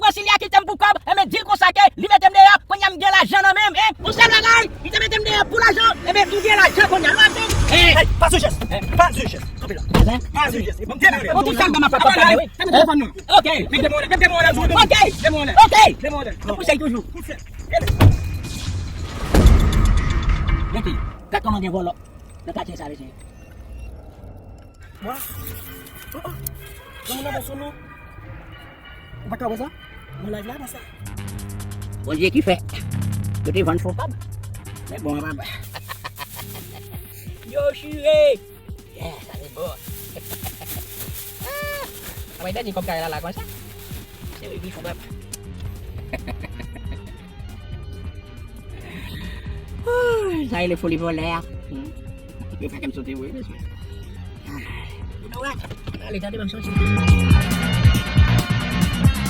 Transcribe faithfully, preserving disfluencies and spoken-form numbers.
pran Silya kite m pou kòb, enben di l konsa ke li mete m deyò, kounye a m gen lajan nan men m, en. Yon sèl bagay, li te mete m deyò pou lajan, enben m gen lajan kounye a, nou ap tann. Hey, pa sou jès, pa sou jès. Kanpe la. Pa sou jès. Bon, ki sèl bagay m ap pale, wi. Sa mete telefòn nan. Ok. Mete mwen, mete mwen la, mete mwen. Ok. Mete mwen la. Ok. Mete mwen la. Pou sèl toujou. Gade, gade kòman gen vòlò nan katye sa, mesye. Wa. Oh, oh. Nan moun nan sou nou. Ou pa ka wè sa? Nan live la, nan sa. Bondye ki fè. Yo te vann fon kòb. Men bon, papa. Yo chire. Yeah, sa se bon. Ah, a wè dènye kòb kay la la konsa. Se wi, wi, fon kòb. Ooh, sa e le foli vòlè a. Hmm. Yo fè kè m sote vre, mesye. Ah, you know what? Ale, tande, m ap soti.